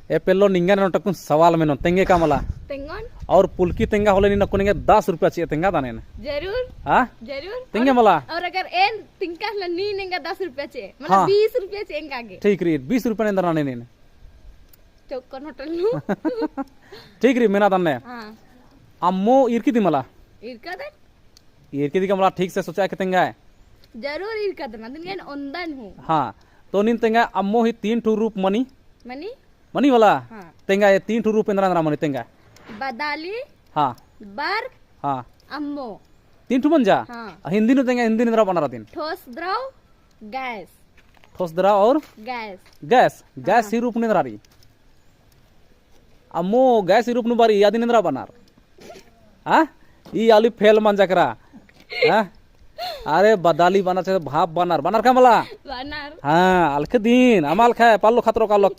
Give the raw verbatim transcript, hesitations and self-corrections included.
ए पेल्लो निंगा ने नोटकुन सवाल मेनोन, तेंगे का मला? तेंगोन। और पुलकी तेंगा होले नीन अक्कुन एंगे दस रुपया चिए तेंगा दानेन। जरूर। हाँ? जरूर। तेंगे और, मला? और अगर एन तिंका ला नीन एंगा दस रुपया चिए, मतलब हाँ। बीस रुपया चिए एंगा गे। ठीक रई, बीस रुपया ने दराने नीन। चौकन होटल नू। ठीक रई, मेना दन्ने। हाँ। अम्मो ईरकी दी मला? ईरका दे। ईरकी दी का मला ठीक से सोचा के तेंगा है। जरूर ईरका दे ना, दुनिया ने ओंदन हूँ। हाँ, तो नीन तेंगा अम्मो ही तीन ठू रूप मनी। मनी? मनी वाला? हाँ। तेंगा ये तीन ठू रूप एन्दरा एन्दरा मनी तेंगा? बदाली, हाँ। बर्फ, हाँ। अम्मो। तीन ठू मंजा? हाँ। हिंदी नू तेंगा, हिंदी नू एन्दरा बअनर अदिन। ठोस द्रव, गैस। ठोस द्रव और? गैस। गैस, गैस हाँ। ही रूप नू एन्दरा रई। अम्मो गैस ही रूप नू बारी, अदिन एन्दरा बअनर। हाँ? ई आली फेल मंजा केरा। हाँ? अरे बदाली बअनर चाहे भाप बअनर, बअनर का मला? बअनर। हाँ, अलख दिन, अमा अलख है, पल्लो खतरो कालो